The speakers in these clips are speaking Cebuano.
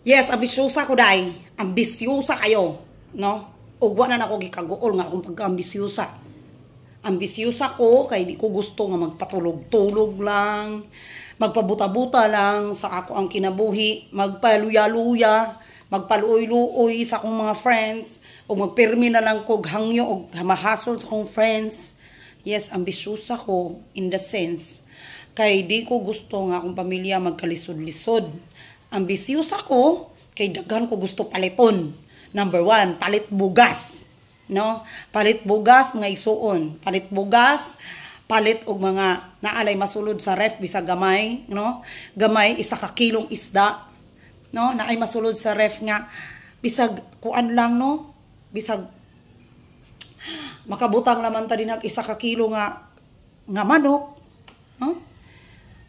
Yes, ambisyosa ko day. Ambisyosa kayo, no? Ug wa na nako gikaguol nga akong pagkaambisyosa. Ambisyosa ko kay di ko gusto nga magpatulog-tulog lang, magpabuta-buta lang sa ako ang kinabuhi, magpaluya-luya, magpaluoy-luoy sa akong mga friends, o magpirmi na lang kog hangyo og mahasol sa akong friends. Yes, ambisyosa ko in the sense kay di ko gusto nga akong pamilya magkalisod-lisod. Ambisyosa ko kay daghan ko gusto paliton. Number one, palit bugas. No? Palit bugas, mga igsuon. Palit bugas, palit og mga naalay masulod sa ref bisag gamay, no? Gamay 1 ka kilong isda, no? Naay masulod sa ref nga bisag kuan lang, no? Bisag makabutang naman ta din 1 ka kilo nga manok, no?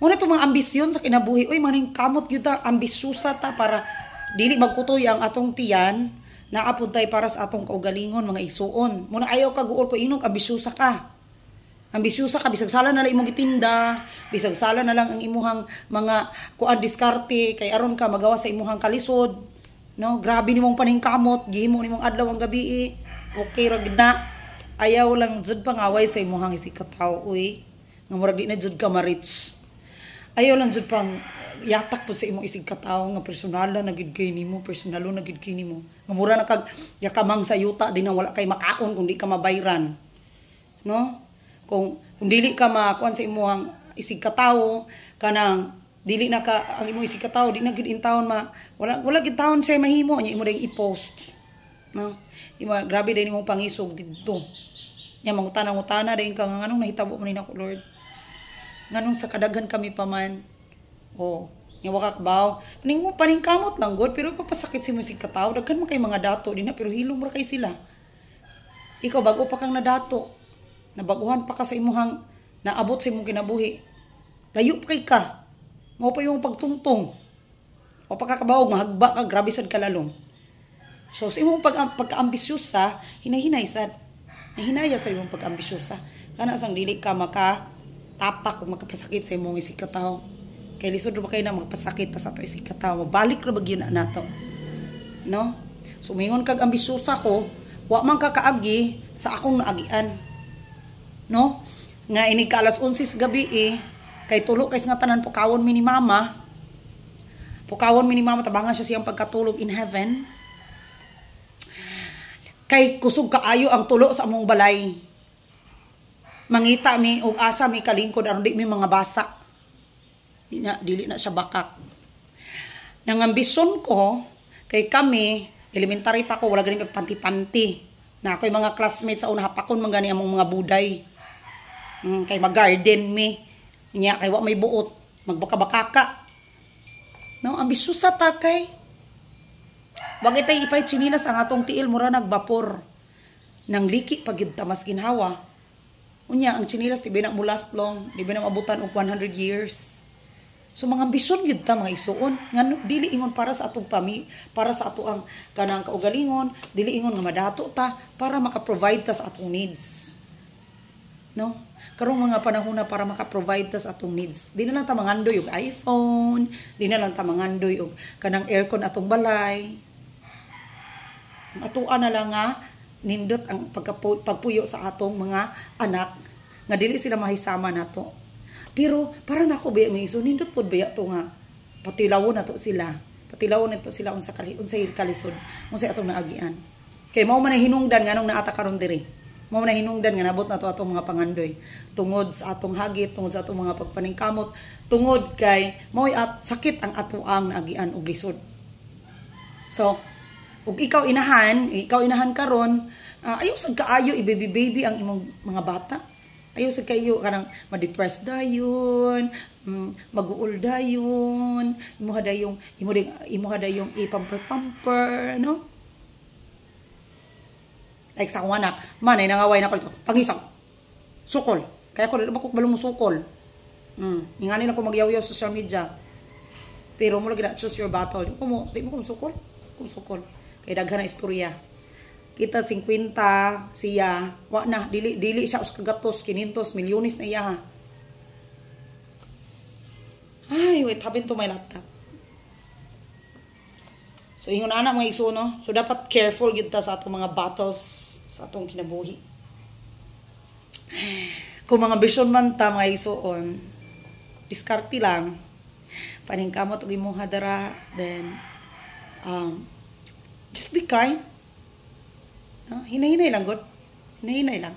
Muna itong mga ambisyon sa kinabuhi. Uy, maning kamot gyud ta, ambisyosa ta para dili magkutoy ang atong tiyan, naapod tay para sa atong kaugalingon, mga igsuon. Muna ayaw ka guol ko inog, ambisyosa ka. Ambisyosa ka, bisag sala na lang imong gitinda, bisag sala na lang ang imuhang mga kuan diskarte, kay aron ka magawa sa imuhang kalisod. No, grabe nimong paningkamot, gihimo nimong adlaw ang gabi. Okay ra gid na. Ayaw lang jud pangaway sa imuhang isig katawo, uy. Nga murag di na jud ka ma-reach. Ayaw lang jud pang yatak po sa imong isig katawo nga personala na gid kay nimo, personalo na gid kay nimo. Nga mura na kag yakamang sa yuta din na wala kay makaon kung di ka mabayran. No? Kung dili ka makuan sa imuhang isig katawo, kanang dili na ka ang imong isig katawo di na gid intawon ma wala gid tawon siya mahimo nya imo ding i-post. No? Imo grabe din imong pangisog didto. Nya mangutana-ngutana din ka nga nganong nahitabo man ni nako, Lord? Nganong sa kadaghan kami pa man? Oh, nga wa ka kabaw. Paning paningkamot lang god pero papasakit sa imong isig katawo, daghan man kay mga dato dinha pero hilom ra kay sila. Ikaw bago pa kang nadato. Nabaguhan pa ka sa imuhang naabot sa imong kinabuhi. Layo pa kay ka. Mao pa imong pagtungtong. O pa ka kabawog, mahagba ka, grabe sad kalalom. So sa imong pagkaambisyosa, hinahinay sad. Nahinaya sa imong pagkaambisyosa. Kana sang dili ka maka tapak o makapasakit sa imong isig katawo. Kay lisod ra ba kay na makapasakit ta sa ato isig katawo. Mabalik ra ba gyud na nato. No? So mingon kag ambisyosa ko, wa man ka kaagi sa akong naagian. No? Nga inig ka alas 11 sa gabi eh, kay tulo kay nga tanan pukawon mi ni mama. Pukawon mi ni mama, tabangan siya siyang pagkatulog in heaven. Kay kusog kaayo ang tulo sa among balay. Mangita mi og asa mi kalingkod aron di mi mga basa. Di na, dili na siya bakak. Nang ambisyon ko kay kami elementary pa ko wala gani panty-panty. Na ako'y mga classmates sa una hapakon man gani among mga buday. Kay mag-garden mi. Nya kay wa may buot, magbaka-bakaka. No, ambisyosa ta kay. Wag itay ipay tsinilas ang atong tiil mura nagbapor. Nang liki pag gyud ta mas ginhawa. Unya ang tsinilas di ba na mo last long, di ba na mabutan og 100 years. So mga ambisyon gyud ta, mga igsuon, ngano dili ingon para sa atong para sa ato ang kanang kaugalingon, dili ingon nga madato ta para maka-provide ta sa atong needs. No? Karong mga panahon na para maka-provide ta sa atong needs. Di na lang ta mangandoy og iPhone, di na lang ta mangandoy og kanang aircon atong balay. Ang atoa na lang nga nindot ang pagpuyo sa atong mga anak nga dili sila mahisama nato. Pero para nako ba may iso nindot pod baya to nga patilawon nato sila. Patilawon nato sila unsa kali unsay kalisod, unsay atong naagian. Kay mao man ang hinungdan nganong naata karon diri. Mao man ang hinungdan nga nabot nato atong mga pangandoy tungod sa atong hagit, tungod sa atong mga pagpaningkamot, tungod kay mao'y at sakit ang atoang naagian og lisod. So, ug ikaw inahan karon, ayaw sad kaayo i-baby baby ang imong mga bata. Ayaw sad kayo kanang ma-depress dayon, mag-uol dayon, imo dayong i-pamper pamper, no? Like sa akong anak, man ay nangaway na ko dito. Pangisang. Sukol. Kaya ko dili ba ko balong sukol. Ingani na ko magyaw-yaw sa social media. Pero mo lagi na choose your battle. Di mo di mo kung sukol. Kung sukol. Kay daghan na istorya. Kita 50 siya, wa na dili dili siya us kagatos, 500, milyones na iya. Ay, wait, happened to my laptop? So ingon ana, mga igsoon, no? So dapat careful gyud ta sa atong mga battles sa atong kinabuhi. Kung mga ambisyon man ta, mga igsoon, diskarte lang. Paningkamot og imong hadara, then just be kind. No? Hinay-hinay lang gud. Hinay-hinay lang.